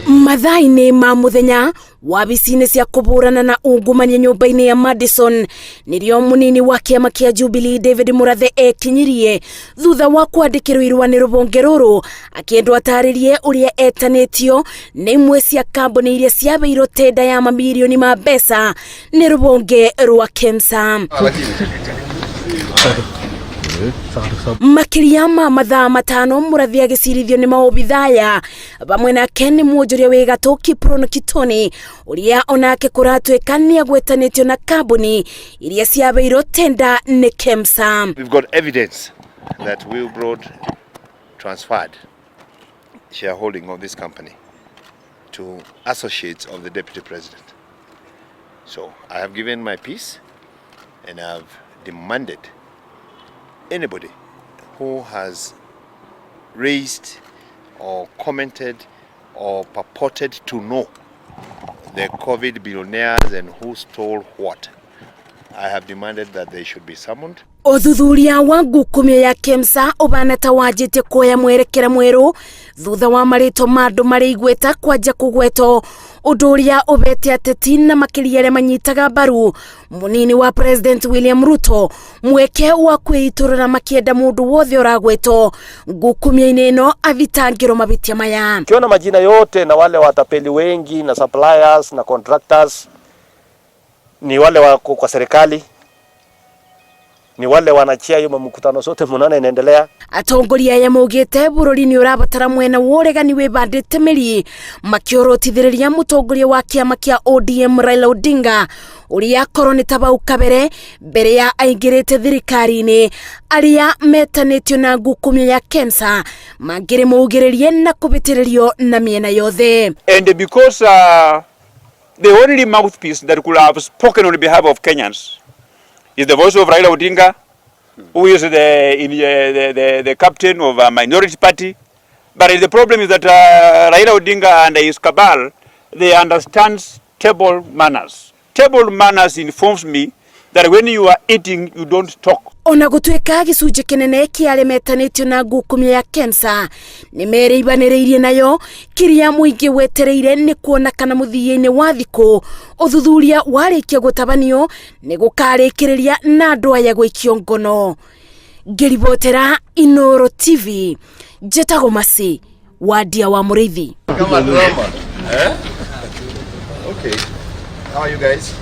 Mathaa-inĩ ma mũthenya, wabici-inĩ cia kũbũrana na ungumania nyũmba-inĩ ya Madison nĩrĩo mũnini wa kĩama kĩa Jubilee David Murathe ekinyirie thutha wa kwandĩkĩrwo irũa nĩ rũhonge rũrũ akĩendwo atarĩrie ũrĩa etanĩtio nĩ imwe cia kambuni iria ciabeirwo tenda ya mamirioni ma mbeca nĩ rũhonge rwa KEMSA. Makĩria ma mathaa 5 Mũrathi agĩcirithio nĩ maobithaya vamwe nake nĩ mwonjoria wĩ gatũ Kiprono Kitoni ũrĩa onake kũratuĩka nĩ agwetanĩtio na kambuni iria ciabeirwo tenda nĩ KEMSA. We've got evidence that Wilbrod transferred shareholding of this company to associates of the deputy president. So I have given my piece and I've demanded anybody who has raised or commented or purported to know the COVID billionaires and who stole what, I have demanded that they should be summoned. Ũthuthuria wa ngukumio ya KEMSA ũbana ta wanjĩtie kuoya mwerekera mwerũ thutha wa marĩtwa ma andũ marĩ igweta kwanja kũgwetwo, ũndũ ũrĩa ũbete ateti na makĩria arĩa manyitaga mbaru mũnini wa President William Ruto mweke wa kwĩitũrũra makĩenda mũndũ wothe ũragwetwo ngukumio-inĩ ĩno athitangĩrwo mabĩtia maya. Ukiona majina yote na wale watapeli wengi na suppliers na contractors ni wale wako kwa serikali, ni wale wanachia hiyo mkutano zote mnaona inaendelea. Atongoria aya maugĩte bũrũri nĩ ũrabatara mwena wa ũregani wĩbandĩte mĩri makĩorotithĩrĩria mũtongoria wa kĩama kĩa ODM Raila Odinga ũrĩa akorwo nĩ ta bau kabere mbere ya aingĩrĩte thirikari-inĩ arĩa metanĩtio na ngukumio ya KEMSA mangĩrĩ maugĩrĩrie na kũbĩtĩrĩrio na mĩena yothe. And because the only mouthpiece that could have spoken on behalf of Kenyans is the voice of Raila Odinga, who is the captain of a minority party. But the problem is that Raila Odinga and his cabal, they understand table manners. Table manners informs me that when you are eating, you don't talk. Ona gũtuĩka gĩcunjĩ kĩnene kĩa arĩa metanĩtio na ngukumio ya KEMSA nĩ merĩibanĩrĩirie nayo, kĩrĩa mũingĩ wetereire nĩ kuona kana mũthia-inĩ wa thikũ ũthuthuria warĩkia gũtabanio nĩ gũkarĩkĩrĩria na andũ aya gũikio ngono. Ngĩribotera Inooro TV, njĩtagwo Masi Wandia wa Mũrĩithi. Kama drama. Eh? Okay. How are you guys?